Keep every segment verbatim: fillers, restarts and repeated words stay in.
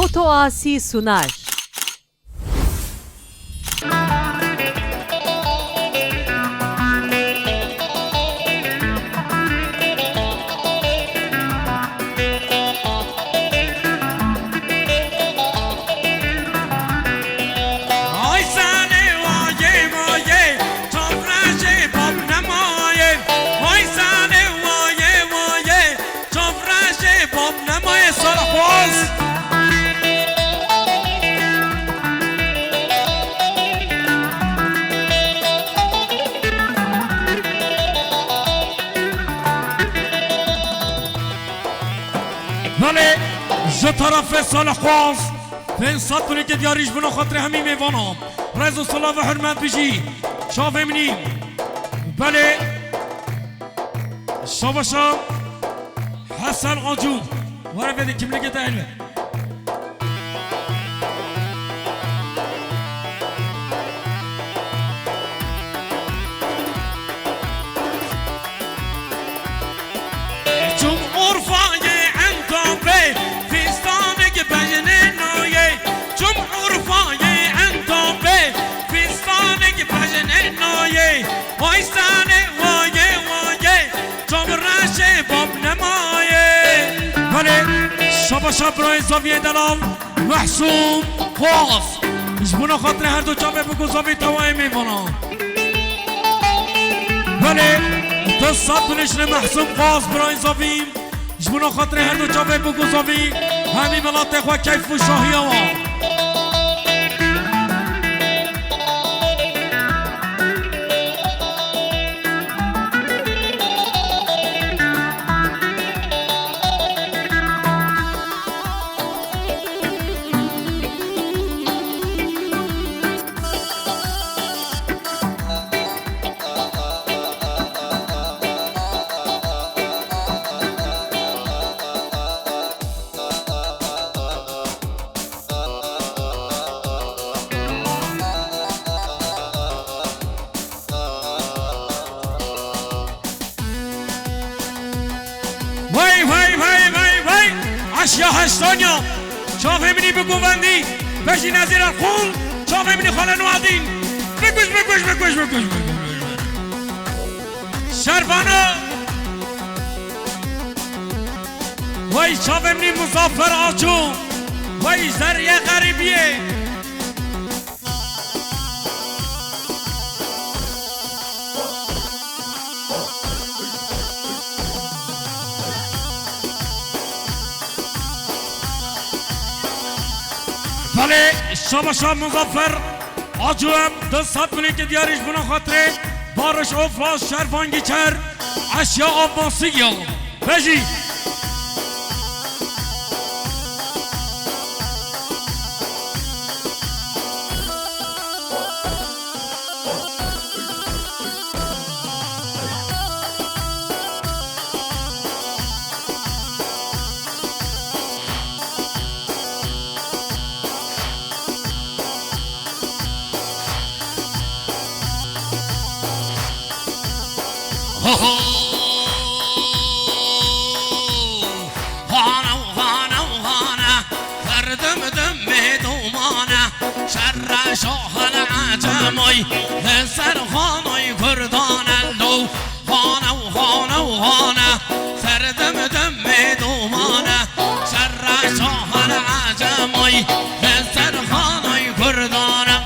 Otoasi Sunar. Ay sane waye waye, çavreşê bab nemaye. Ay sane waye waye, çavreşê bab nemaye, Salixwaz. Belê, ji terefê Salixwaz, pênc sed binekê diyarî ji bona xatirê hemî mêvanan. Rez û silav û hurmet bijî. Çavê min î. Belê. Şabaşa Hesen Acû. Were vê de kimlikê te hene. Çûm Urfayê Entebê, fîstanek bejnê nayê. Çûm Urfayê Entebê, fîstanek bejnê nayê. Vay sane waye waye, çavreşê bab nemaye. Belê, şabaşa birayê zaviyê delal. Mehsûm Xwaz. Ji bona xatirê her du çavê bûk û zavî tewayê mêvanan. Belê, du sed binêşine Mehsûm Xwaz, birayê zavî. Ji bona xatirê her du çavê bûk û zavî, hemî welatê xwe keyf û şahiya wan. Vay, vay, vay, vay, vay! Eşya heştanya! Çavê min î bi govendî! Beşî Nezîr Erxon! Çavê min î Xalê Nuadîn! Bikuş, bikuş, bikuş, bikuş, bikuş! Şervana! Vay çavê min î Muzaffer Açû! Vay zerriyê xerîbiyê! Belê, şabaşa Muzaffer Acû em du sed binekê diyarî ji bona xatirê Barış Ofraz, Şervan Geçer, Eşya Abbasî ya. Bejî. Ho, ho. Hana, hana, hana, ferdim dim mê domana, şerre şahan ecemay, li ser xanay kurdan ello. Hana, hana, hana, ferdim dim mê domana, şerre şahan ecemay, li ser xanay kurdana.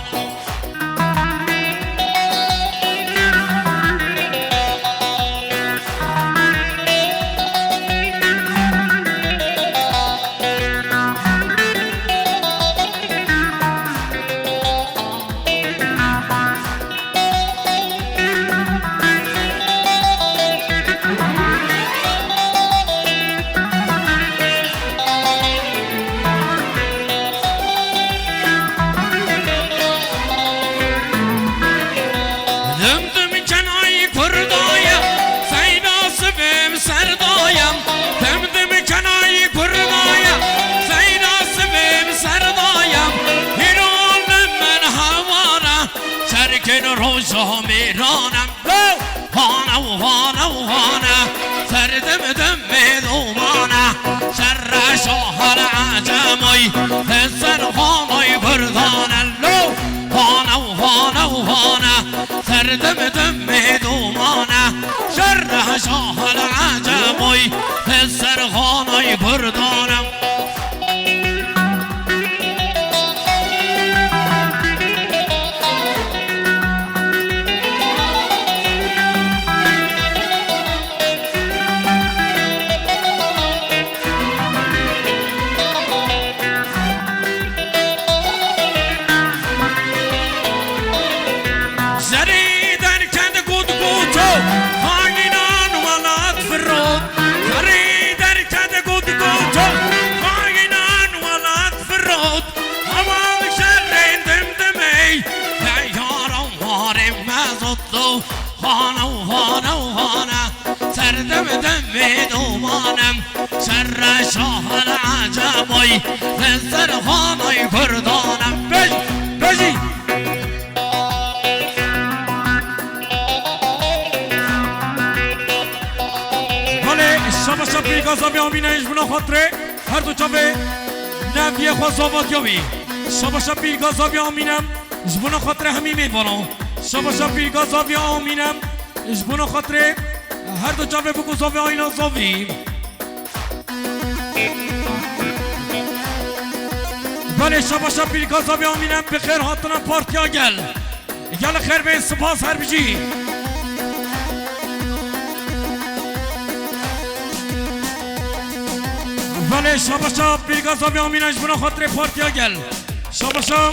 Dim dim kenayî kurdaya, seyda sibêm serdaya. Dim dim kenayî kurdaya, seyda sibêm serdaya. Hîro li min hewara, şerkên roja mêrana. Hana û hana û hana, ser dim dim mêdomana, şerre Şahar ecemay, li ser xanay Kurdan e lo. Xane û xane û xane, ser dim dimê domane. Şerre şahar ecemay, li ser xanay Kurdan e. Zerî derkend got goto, xayînan welat firot. Zerî derkend got goto, xayînan welat firot. Heval şerên dimdimê, heyaran warê mezot do. Xane û xane û xane, ser dim dimê domanem. Şerre şahar ecemay, li ser xanay Kurdanem. Bej, bejî. Belê, şabaşa pîrka zavê Amîne ji bona xatirê her du çavê neviyê xwe zavatiya wî. Şabaşa pîrka zavê Amîne ji bona xatirê hemî mêvanan. Şabaşa pîrka zavê Amîne ji bona xatirê her du çavê bûk û zavê Ayna zavî. Belê, şabaşa pîrka zavê Amîne, bi xêr hatine partiya gel. Gel xêr bên, spas her bijî. Belê, şabaşa pîrka zavê Amîne ji bona xatirê partiya gel. Şabaşa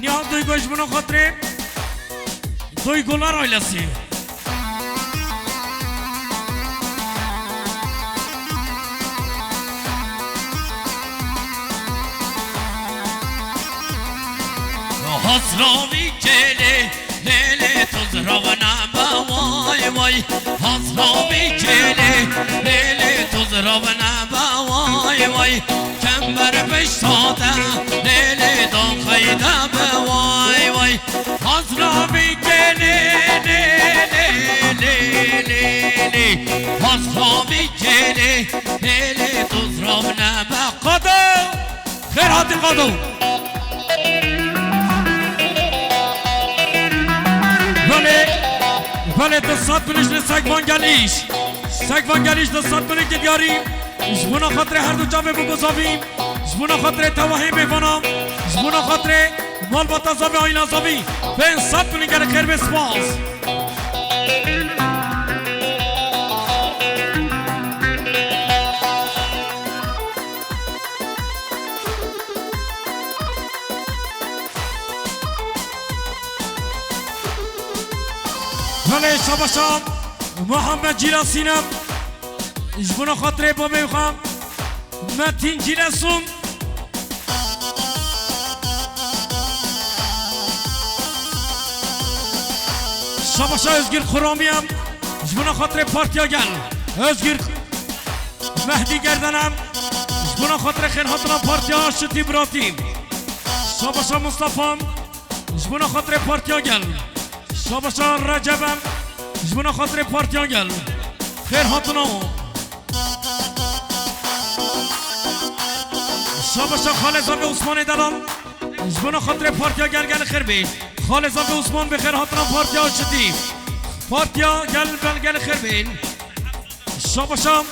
Nihat Duygu ji bona xatirê Duygular ailesi. Hazravî kêlê, lê lê tu zirav nebe way way. Hazravî kêlê, lê lê tu zirav nebe way way. Kember pişta de, lê lê daxeyde be way way. Hazravî kêlê, lê, lê, lê, lê, lê. Hazravî kêlê, lê, lê, tu zirav nebe. Qado! Xêr hatî Qado! Belê, belê, di sed bin ji li Sekvan Gelîş. Sekvan Gelîş di sed bin ki diyarî. Ji bona xatirê her du çavê bûk û zavî, ji bona xatirê tewahê mêvanan, ji bona xatirê malbata zavê Ayna zavî, pênc sed bin gelek xêr bê, spas. Belê şabaşa Muhammed Cîla Sînem. Ji bona xatirê babê xwe Metîn Cîlesun. Şabaşa Özgür Xuramiye. Ji bona xatirê partiya gel. Özgür Mehdî Gerdenem. Ji bona xatirê xêr hatina partiya Şitî Biratî. Şabaşa Mustafa. Ji bona xatirê partiya gel. Şabaşa Receb e. Ji bona xatirê partiya gel. Xêr hatina. Şabaşa Xalê Zavê Osmanê Delal. Ji bona xatirê partiya gel, gel xêr bê. Xalê Zavê Osman bi xêr hatina partiya Şitî. Partiya gel, gel, gel xêr bên. Şabaşa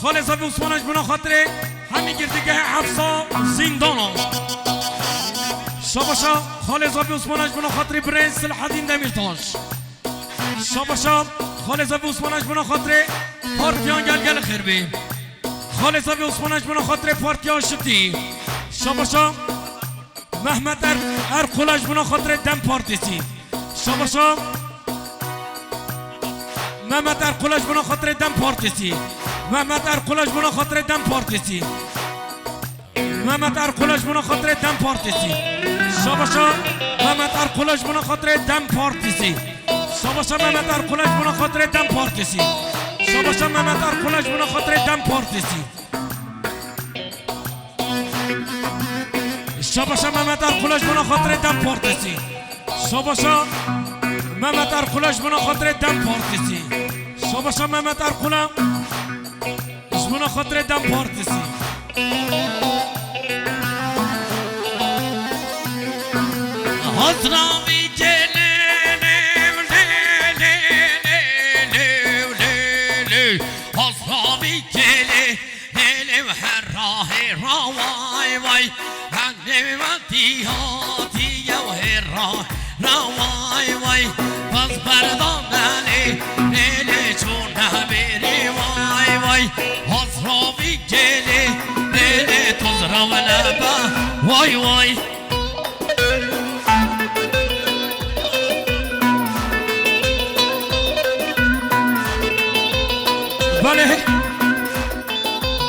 Xalê Zavê Osman ji bona xatirê hemî girtîgehê Hefsa Zîndana. Şabaşa Xalê Zavê Osman ji bona xatirê birê Silahedîn Demîrtaş. Şabaşa Xalê Zavê Osman ji bona xatirê partiya gel, gel xêr bê. Xalê Zavê Osman ji bona xatirê partiya Şitî. Şabaşa Mehmet Er-, Erkula ji bona xatirê DEM Partisi. Şabaşa Mehmet Erkula ji bona xatirê DEM Partisi. Mehmet Erkula ji bona xatirê DEM Partisi. Mehmet Erkula ji bona xatirê DEM Partisi. Şabaşa Mehmet Erkula ji bona xatirê DEM Partisi. Şabaşa Mehmet Erkula ji bona xatirê DEM Partisi. Şabaşa Mehmet Erkula ji bona xatirê DEM Partisi. Şabaşa Mehmet Erkula ji bona xatirê DEM Partisi. Şabaşa Mehmet Erkula ji bona xatirê DEM Partisi. Şabaşa Mehmet Erkula ji Xatirê DEM Partisi. Hazra vî gelê lê, lê, lê, lê, lê, lê, lê. Hazra vî gelê lê, lê, herra hêra vay vay. Nêvetiya diye hêra ra vay vay. Baz berdan delê, lê, lê, çûne bêrî vay vay. Hazra vî gelê, lê, lê, toz ra vele be vay vay. Belê.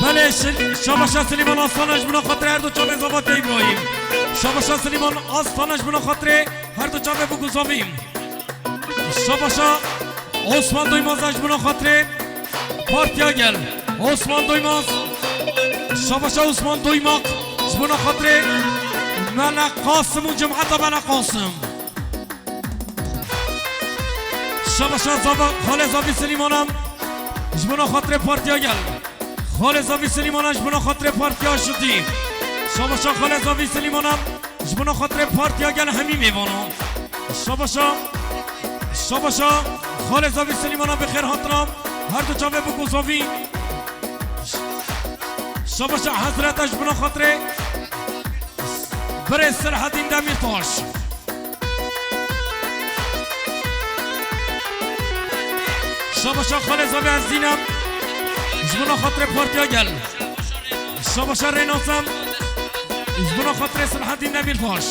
Belê, şil-, şabaşa Silîman Aslan ji bona xatirê her du çavê Zavatê Îbrahîm. Şabaşa Silîman Aslan ji bona xatirê her du çavê Bûk û Zavî. Şabaşa Osman Doymaz ji bona xatirê Partiya Gel. Osman Doymaz. Şabaşa Osman Doymak ji bona xatirê Mele Qasim û cemaeta Mele Qasim. Şabaşa Zava-, Xalê Zavî Silîman em ji bona xatirê Partiya Gel. Xalê Zavî Silîman em ji bona xatirê Partiya Şitî. Şabaşa Xalê Zavî Silîman em ji bona xatirê Partiya Gel hemî mêvanan. Şabaşa, şabaşa Xalê Zavî Silîman em bi xêr hatina. Her du çavê Bûk û Zavî. Şabaşa Hezreta ji bona xatirê Birê Selahedîn Demîrtaş. Şabaşa Xalê Zavî Ezîn em ji bona xatirê Partiya Gel. Şabaşa Rênas em ji bona xatirê Selahedîn Demîrtaş.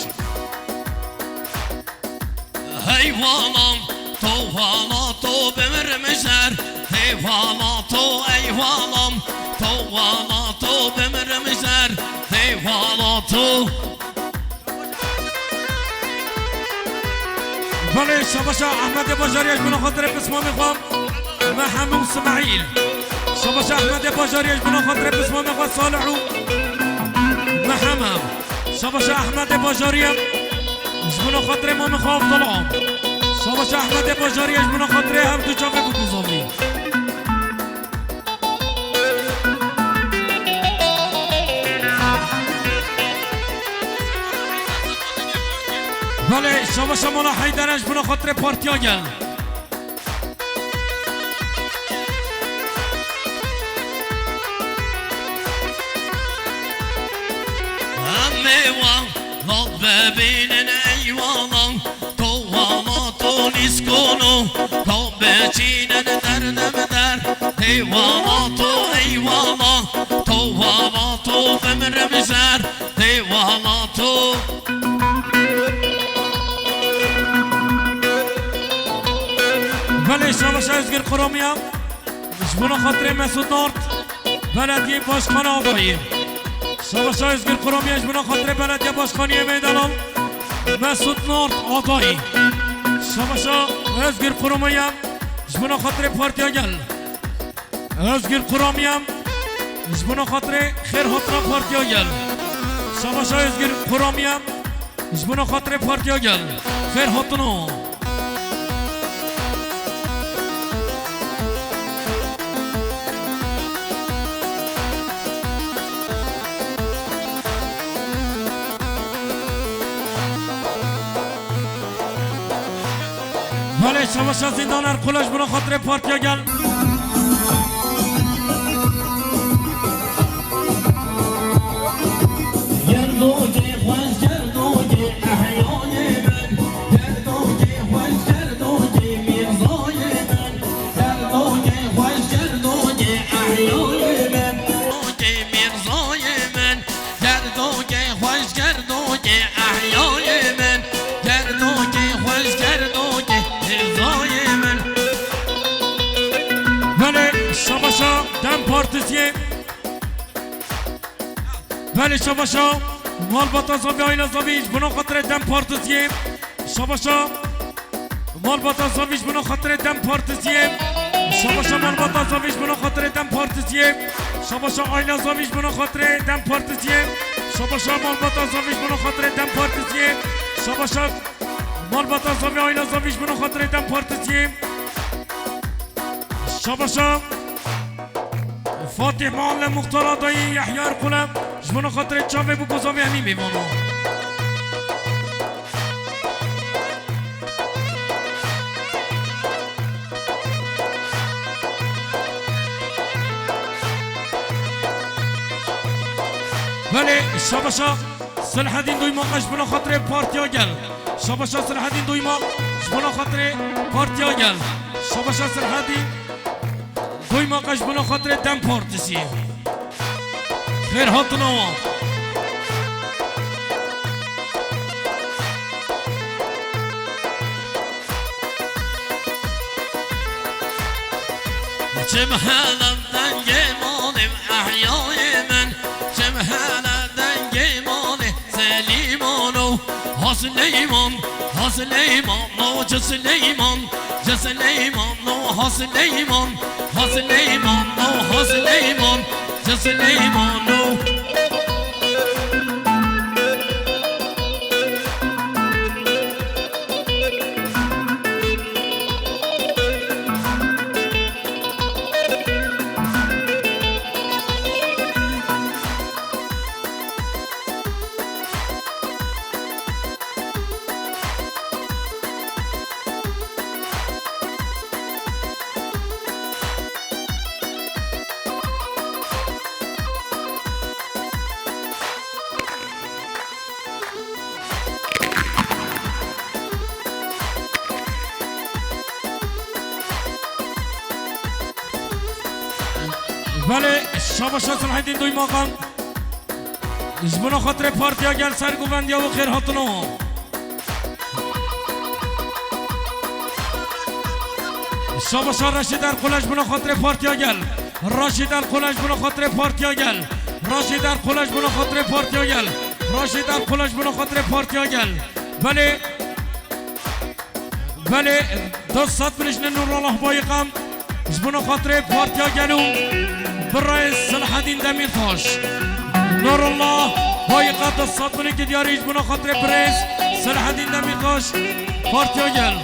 Heyvalam, to vala to bimirim jer. Heyvala to, eyvalam, to vala to bimirim jer. Heyvala to. Belê, şabaşa Ehmedê Bajarî ji bona xatirê pismamê xwe Mehem û Smaîl. Şabaşa Ehmedê Bajarî ji bona xatirê pismamê xwe Salih û Mehem. Şabaşa Ehmedê Bajarî ji bona xatirê mamê xwe Avdala. Şabaşa Ehmedê Bajarî ji bona xatirê her du çavê Bûk û Zavî. Belê, şabaşa mala Heyder e ji bona xatirê Partiya Gel. Em ê wan vat bibînin eywalan. To wana to nîskono, to beçînin derdim der. Eywana to, eywana, to wana to bimrim jer. Eywana to. Belê, şabaşa Özgür Quramiya ji bona xatirê Mesut Nord. Belediye Başkanı adayı. Şabaşa Özgür Quramiya ji bona xatirê Belediye Başkanı Meydanan Mesut Nord adayı. Şabaşa Özgür Quramiya ji bona xatirê Partiya Gel. Özgür Quramiya ji bona xatirê xêr hatina Partiya Gel. Şabaşa Özgür Quramiya ji bona xatirê Partiya Gel. Xêr hatino. Belê, şabaşa Zîndar Erkula ji bona xatirê Partiya Gel. Gerdokê xweş, gerdokê ehyayê min, gerdokê xweş, gerdokê mîrzayê min, gerdokê xweş, gerdokê ehyayê min, gerdokê mîrzayê min, gerdokê xweş, gerdokê ehyayê min, gerdokê xweş, gerdokê mîrzayê min. Belê, şabaşa DEM Partisiye. Belê, şabaşa malbata Zavî, aîla Zavî ji bona xatirê DEM Partisiye. Şabaşa malbata Zavî ji bona xatirê DEM Partisiye. Şabaşa malbata Zavî ji bona xatirê DEM Partisiye. Şabaşa aîla Zavî ji bona xatirê DEM Partisiye. Şabaşa malbata Zavî ji bona xatirê DEM Partisiye. Şabaşa malbata Zavî, aîla Zavî ji bona xatirê DEM Partisiye. Şabaşa Fatih Mahalle Muxtar Adayî Yehya Erkule, ji bona xatirê çavê bû gozavê hemî mêvano. Belê, şabaşa Silhedîn Doymak ji bona xatirê partiya gel. Şabaşa Silhedîn Doymak ji bona xatirê partiya gel. Şabaşa Silhedîn Doymak ji bona xatirê DEM Partisî. Xêr hatina wan. Çim hele dengê malê ehyayê min, çim hele dengê malê Selîmano, ha Sileyman, ha Sileyman, no ci Sileyman, ci Sileyman, no ha Sileyman, ha Sileyman, no ha Sileyman, ci Sileymano. Belê, şabaşa Silahedîn Doymakan. Ji bona xatirê partiya gel, sergovendiya we, xêr hatina. Şabaşa Reşîd Erkole ji bona xatirê partiya gel. Reşîd Erkole ji bona xatirê partiya gel. Reşîd Erkole ji bona xatirê partiya gel. Reşîd Erkole ji bona xatirê partiya gel. Belê. Belê, dest sed bin ji Nurullah Bayiqa ji bona xatirê partiya gel û birayê Silahedîn Demîrtaş. Nurullah Bayiqa, dest sed binekî diyarî ji bona xatirê birêz Silahedîn Demîrtaş partiya gel.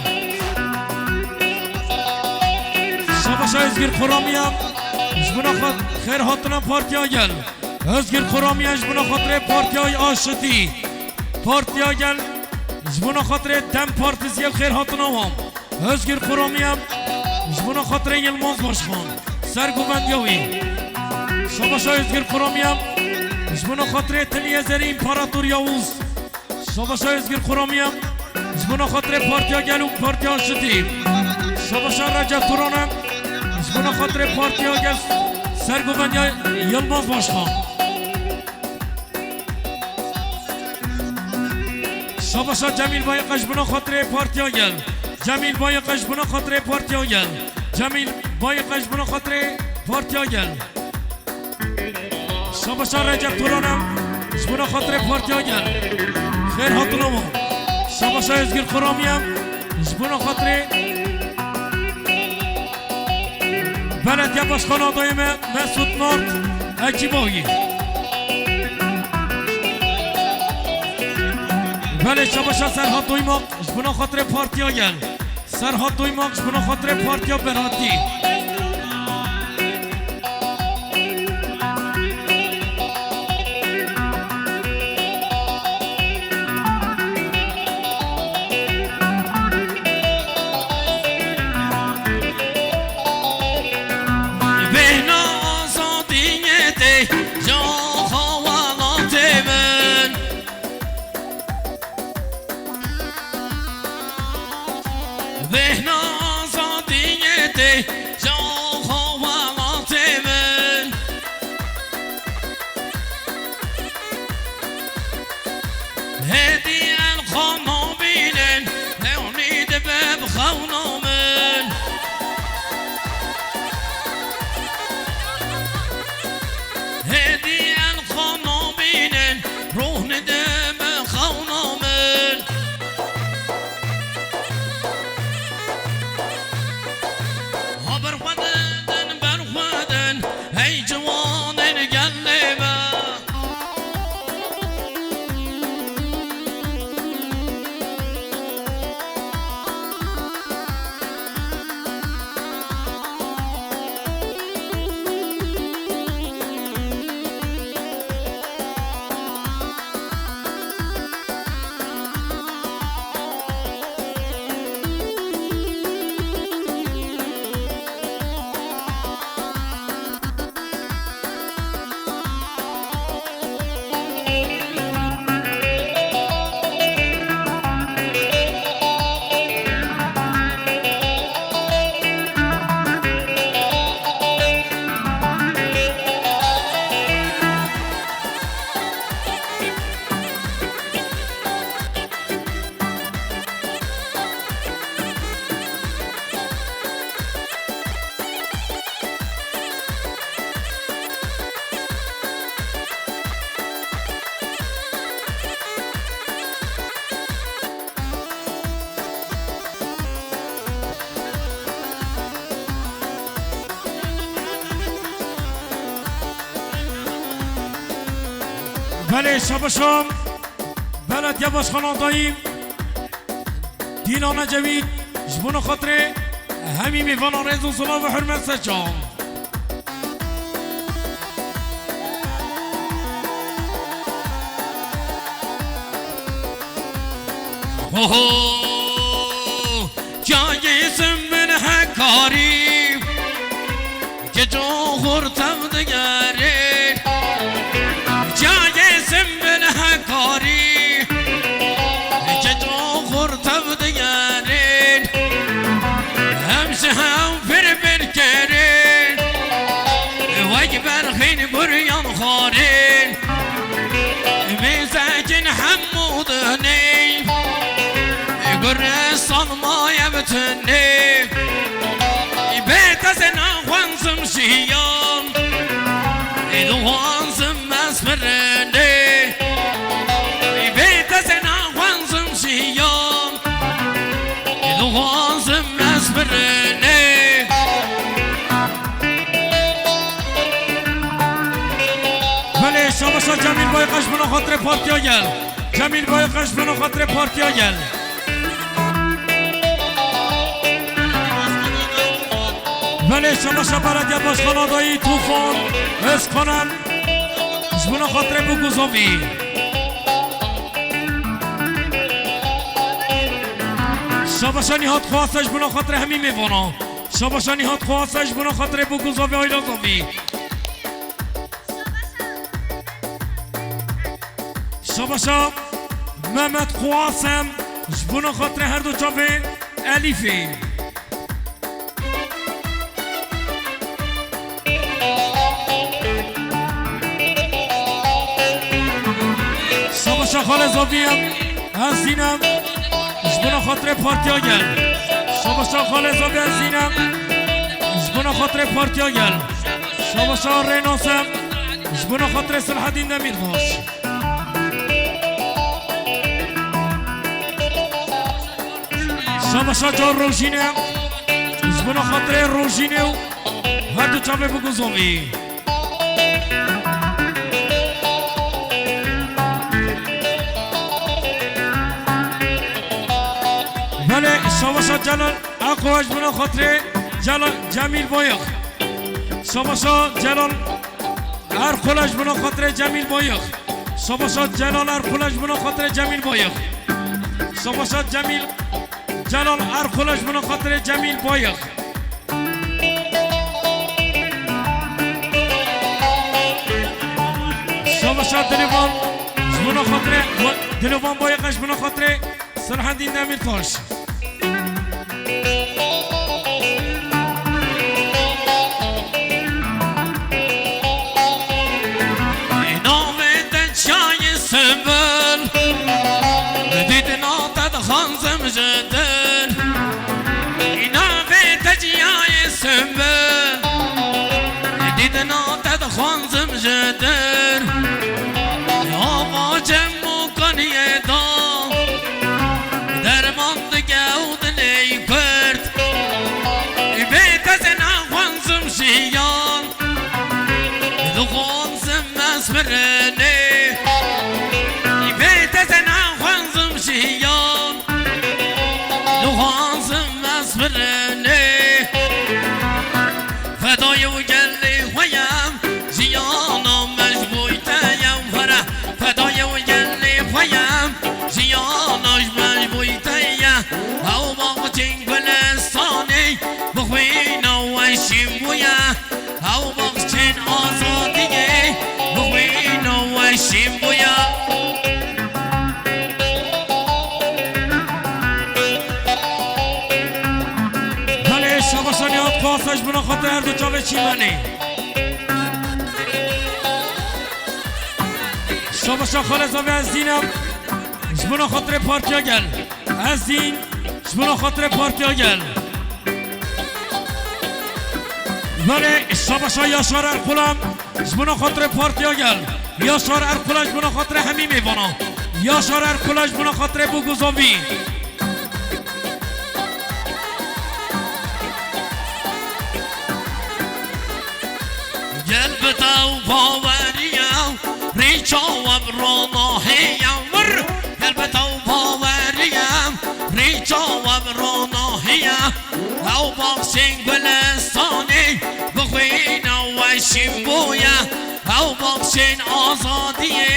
Şabaşa Özgür Xuramiya ji bona xat-, xêr hatina partiya gel. Özgür Xuramiya ji bona xatirê partiya Aşitî partiya gel. Ji bona xatirê DEM Partisiye xêr hatina wan. Özgür Xuramiya ji bona xatirê Yilmaz Başkan, sergovendiya wî. Şabaşa Özgür Xuramiya ji bona xatirê Tiliyê Zerî, İmparator Yavuz. Şabaşa Özgür Xuramiya ji bona xatirê partiya gel û partiya Aşitî. Şabaşa Recep Turan e ji bona xatirê partiya gel, sergovendiya Yilmaz Başkan. Şabaşa Cemîl Bayiqa ji bona xatirê partiya gel. Cemîl Bayiqa ji bona xatirê partiya gel. Cemîl Bayiqa ji bona xatirê partiya gel. Şabaşa Recep Turan e ji bona xatirê partiya gel. Xêr hatina wan. Şabaşa Özgür Xuramiye ji bona xatirê Belediye Başkanı adayê me Mesut Nart, ekîba wî. Belê, şabaşa Serhat Doymak ji bona xatirê partiya gel. Serhat Doymak ji bona xatirê partiya Beratî. Bêhna azadiyê tê ji axa welatê min. Bêhna azadiyê tê ji Belê, şabaşa Belediye Başkana Dayî Dîlan Ecevît, ji bona xatirê hemî mêvana rêz û silav û hurmet seçan. Ho ho, çayê Simbul Hekarî, keç û xortev digerê. Çayê Simbul Hekarî, keç û xortev digerê. Hem ji hev pir pir kerê, wek berxên guriyan xwarê. Mêzekin hemû dinê, guristan maye bi tenê. Bê te zê naxwenzim jiyan, dixwazim ez mirinê. Bê te zê naxwenzim jiyan, dixwazim ez mirinê. Belê, şabaşa Cemîl Bayqa ji bona xatirê Partiya Gel. Cemîl Bayqa ji bona xatirê Partiya Gel. Belê, şabaşa Belediye Başkana Dayî Tufan Özkanen ji bona xatirê Bûk û Zavî. Şabaşa Nîhat Xwase ji bona xatirê hemî mêvana. Şabaşa Nîhat Xwase ji bona xatirê Bûk û Zavî, aîla Zavî. Şabaşa Mehmet Xwase ji bona xatirê her du çavê Elîfê. Şabaşa Xalê Zavî em, Ezîn em, ji bona xatirê Partiya Gel. Şabaşa Xalê Zavî Ezîn em, ji bona xatirê Partiya Gel. Şabaşa Rênas em, ji bona xatirê Selhedîn Demîrtaş. Şabaşa Can Rojîne, ji bona xatirê Rojîne û her du çavê Bûk û Zavî. Belê, şabaşa Celal Erxula ji bona xatirê Celal Cemîl Bayix. Şabaşa Celal Erxula ji bona xatirê Cemîl Bayix. Şabaşa Celal Erxula ji bona xatirê Cemîl Bayix. Şabaşa Cemîl, Celal Erxula ji bona xatirê Cemîl Bayix. Şabaşa Dilêvan ji bona xatirê, Dilêvan Bayix ji bona xatirê Selhedîn Demîrtaş. Navê te çiyayê Simbul, dîtina te dixwazim ji dûr. Navê te çiyayê Simbul, dîtina te dixwazim ji dûr. Ava çem û kaniyê da, derman dike û dilê kurd. Bê te zê naxwazim jiyan, dixwazim ez mirinê. Bê te zê naxwazim jiyan, dixwazim ez mirinê. Fedayê û gelê xwe yem, jiyana me ji bo te ye were. Fedayê û gelê xwe yem, jiyana ji me ji bo te ye. Ew baxçên gulistanê, bi xwîna we şîn bûye. Ew baxçên azadiyê, bi xwîna we şîn bûye. Belê, şabaşa Nîhat Xwase ji bona xatirê her du çavê çîmenê. Şabaşa Xalê Zavê Ezîn em, ji bona xatirê Partiya Gel. Ezîn, ji bona xatirê Partiya Gel. Belê, şabaşa Yaşar Erxula, ji bona xatirê Partiya Gel. Yaşar Erxula ji bona xatirê hemî mêvana. Yaşar Erxula ji bona xatirê Bûk û Zavî. Gel bi te û baweriya, rîça we bi Ronahiye wir, helbet ew baweriye, rêça we bi ronahiye. Ew baxçên gulistanê, bi xwîna we şîn bûye. Ew baxçên azadiyê,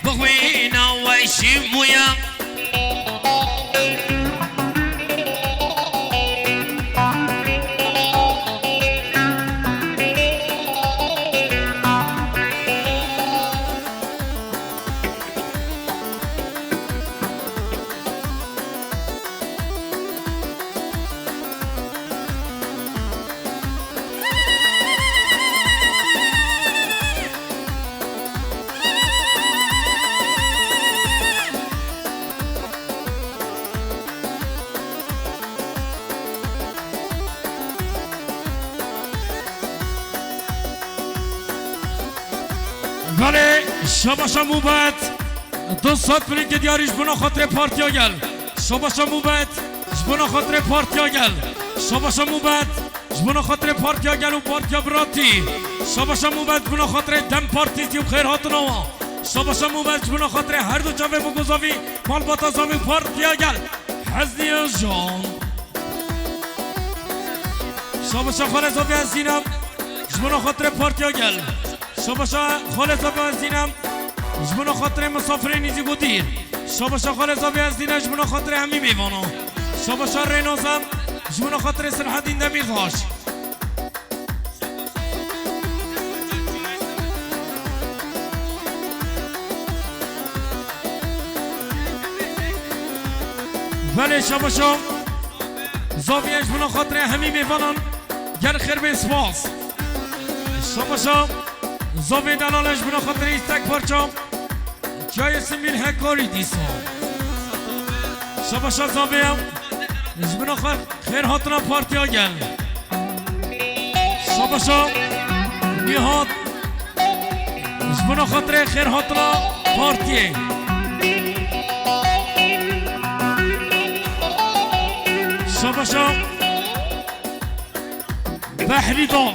bi xwîna we şîn bûye. Belê, şabaşa mûbet. Du sed pirînkê diyarî ji bona xatirê Partiya Gel. Şabaşa mûbet ji bona xatirê Partiya Gel. Şabaşa mûbet ji bona xatirê Partiya Gel û Partiya Biratî. Şabaşa mûbet ji bona xatirê DEM Partî û xêr hatina wan. Şabaşa mûbet ji bona xatirê her du çavê bû ku zavî malbata zavî Partiya Gel. Heznî Özcan. Şabaşa xalê zavî Heznî Sînem ji bona xatirê Partiya Gel. Şabaşa xalê zavî Heznî Sînem ji bona xatirê misafirê nîzî Godîr. Şabaşa xalê zavî Heznî Sînem ji bona xatirê hemî mêvanan. Şabaşa Rênozem ji bona xatirê Silhedîn Demîrtaş. Belê şabaşa. Zaviyê ji bona xatirê hemî mêvanan gel xêr bên spas. Şabaşa. Zavê delale ji bona xatirê îstek parça. Çiyayê Simîr hekarî dîsa. Şabaşa zavê. Ji bona xatirê Xêr hatina Partiya Gel. Şabaşa Nihat. Ji bona xatirê xêr hatina partiyê. Şabaşa Behrî Dal.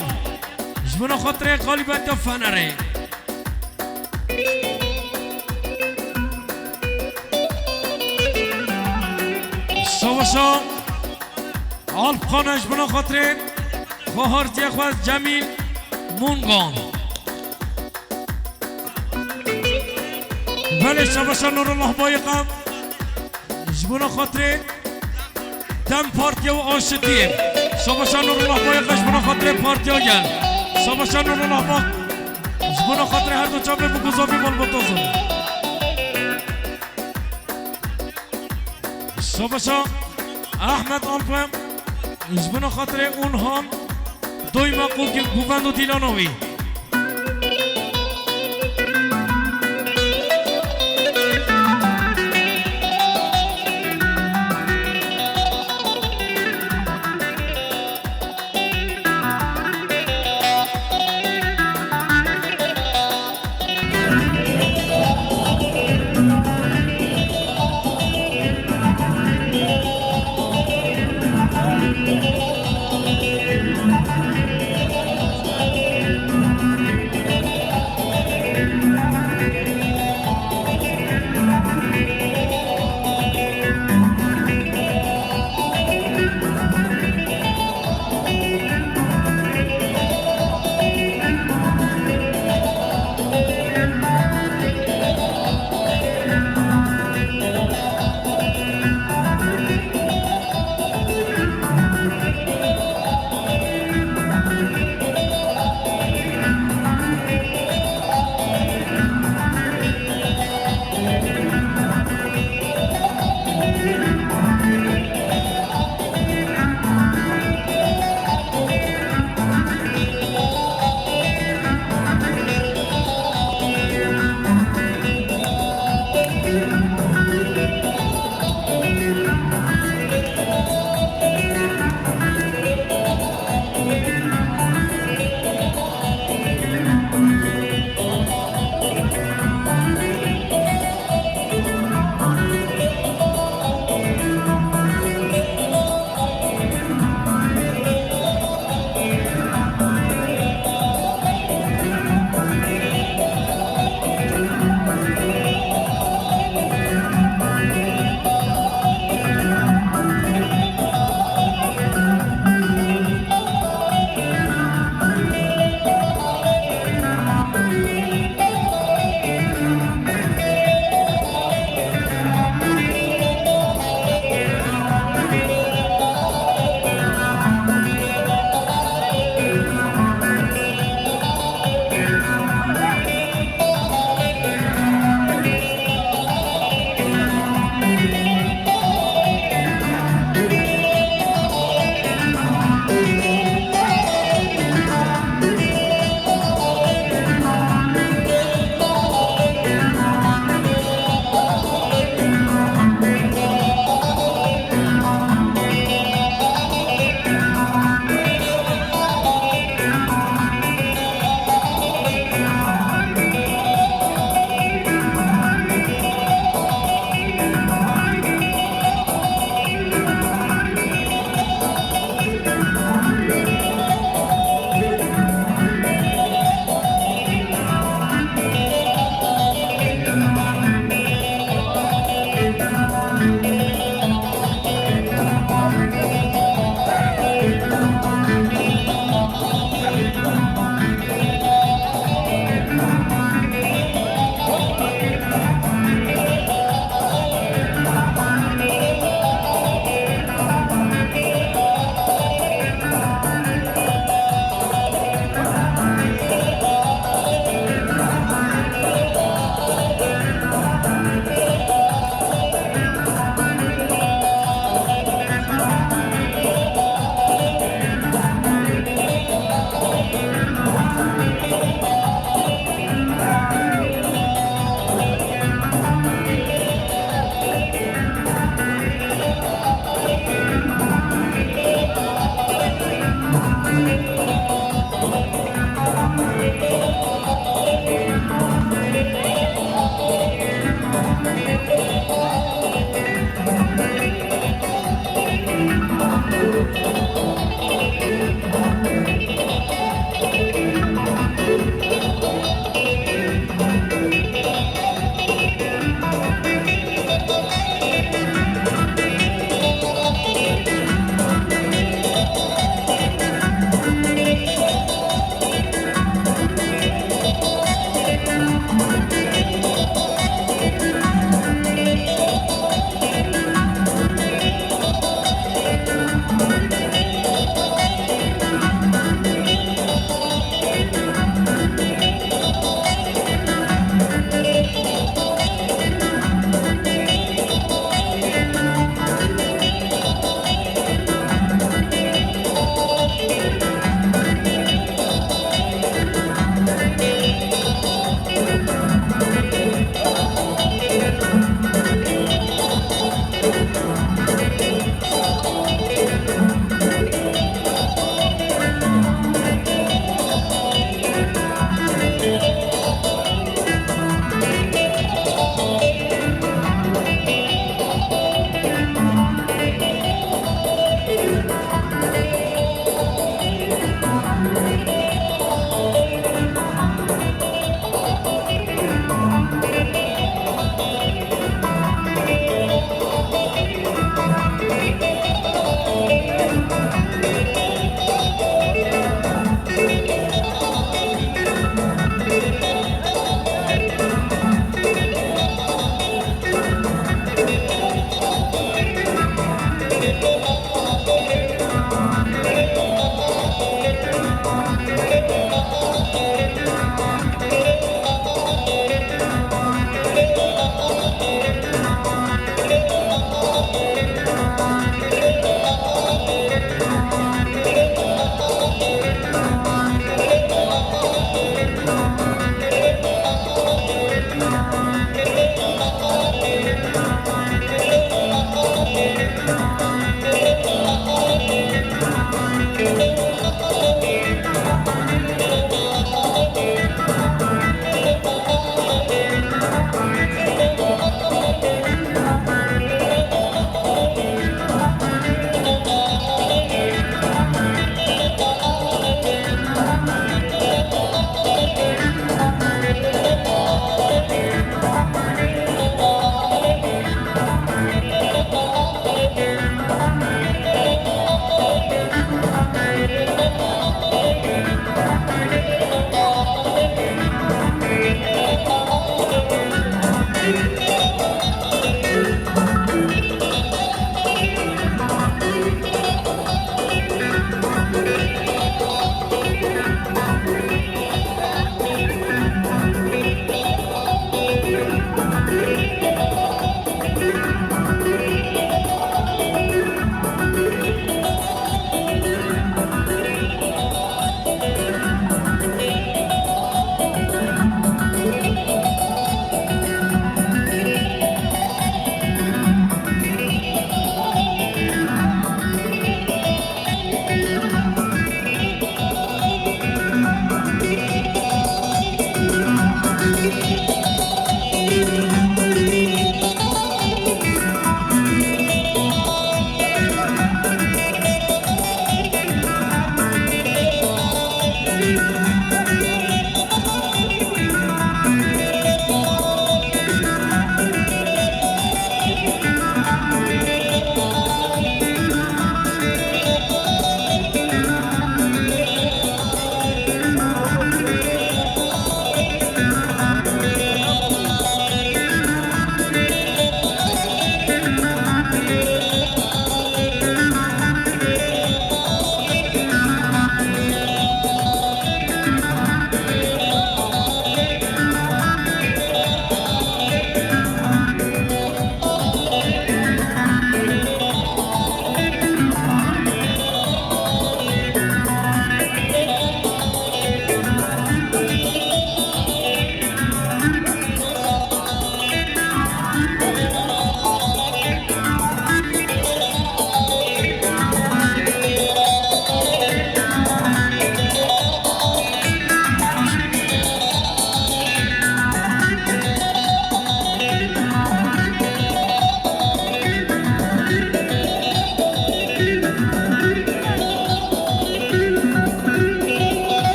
Ji bona xatirê xalîbetiya Fenerê. Şabaşa Alp Xana ji bona xatirê xwehartiyê xwe Cemîl Mungan. Belê şabaşa Nurullah Bayiqa. Ji bona xatirê DEM Partiya û Aşitiyê. Şabaşa Nurullah Bayiqa ji bona xatirê Partiya Gel. Şabaşa Nurullah Bak. Ji bona xatirê her du çavê bi guzavî malbata zon. Şabaşa Ahmet Alpem. Ji bona xatirê Unhan. Doyma Guvend û Dîlana wî.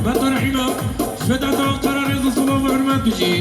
Betarehîna, ji vê derda Ankara rêz û silav û hurmet bijî.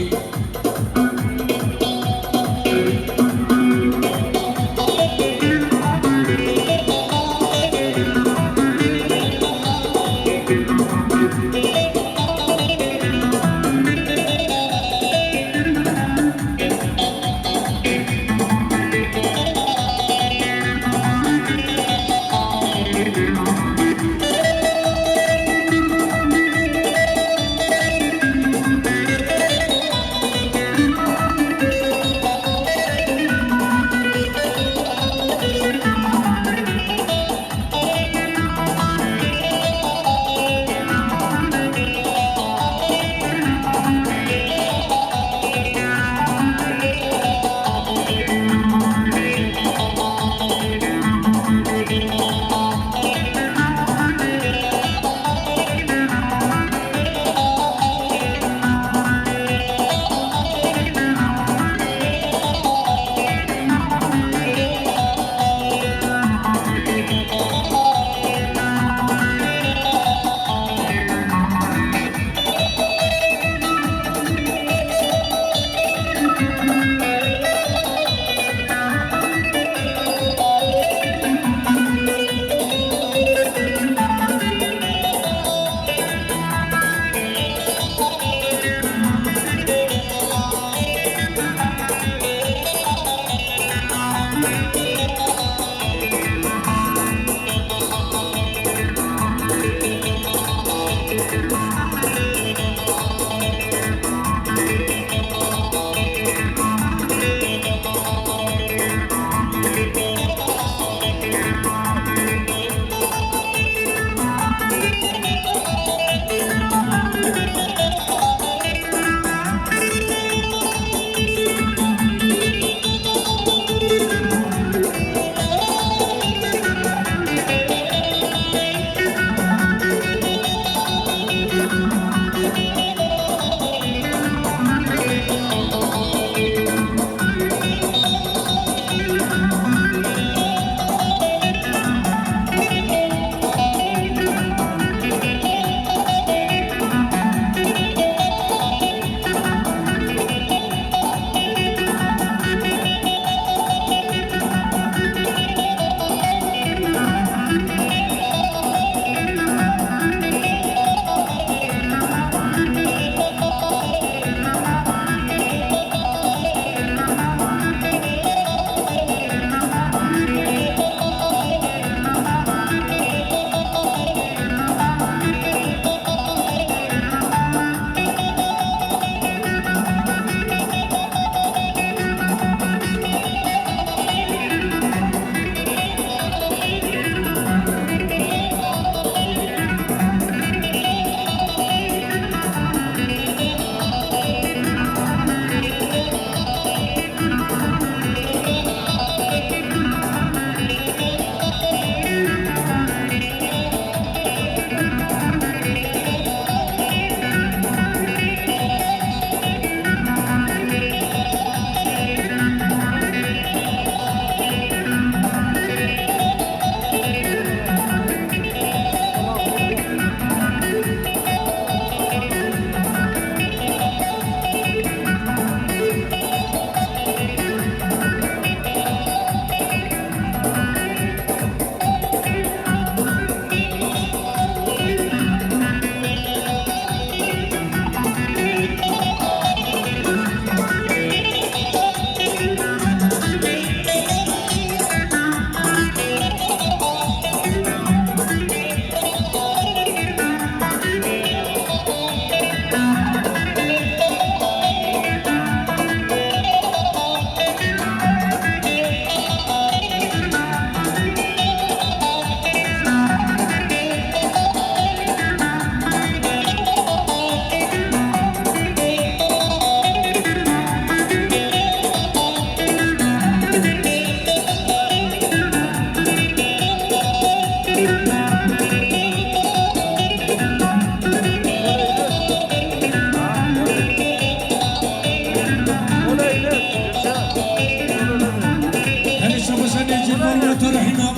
Hemî şabaşanê cî bor were to re hîna.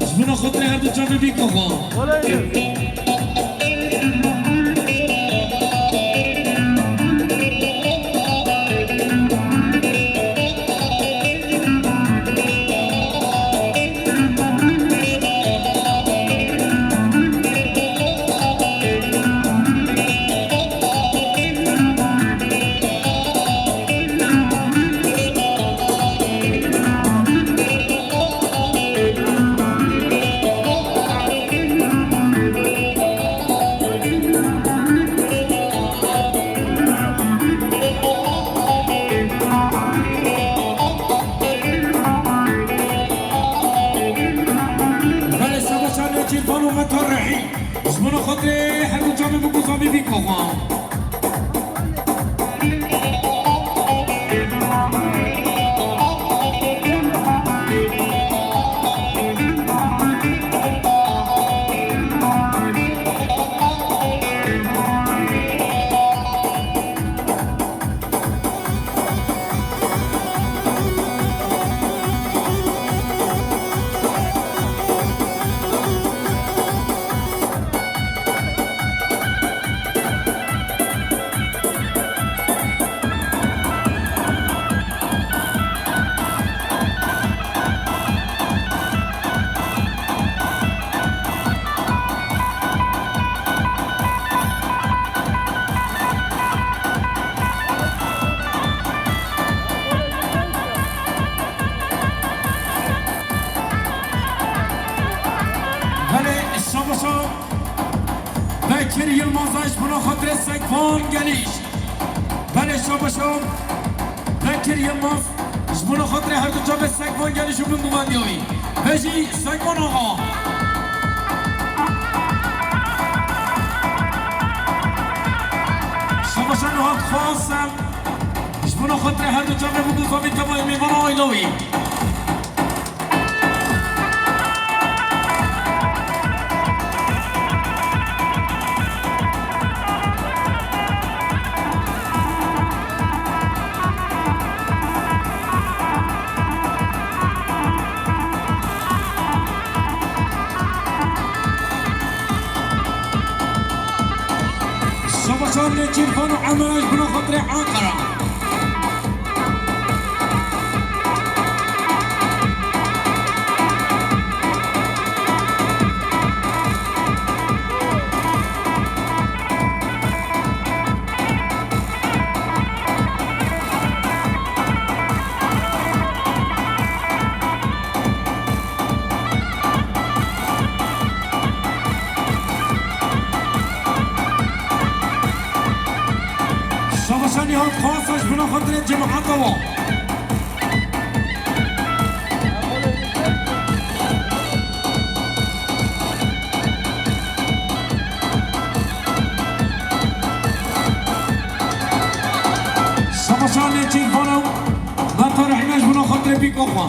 Ji bona xatirê her du çavê bîka xwe. Bûk û zavî bîko xwe. Belê, şabaşa Bekir Yilmaz ji bona xatirê Sekvan Genîş. Belê, şabaşa Bekir Yilmaz ji bona xatirê her du çavê Sekvan Genîş û bin guvendiya wî. Vejî Sekvan Axa. Şabaşa Nihat Xasem. Ji bona xatirê her du çavê bûk û zavî tevayê mêvana aîla wî. Şabaşan Nêçîrvan û Emel ji bona xatirê Ankara. Şabaşa Nihat Xasa ji bona xatirê cemaeta wan. Şabaşa Nêçîrvan û Meta Rehîme ji bona xatirê bîka xwe.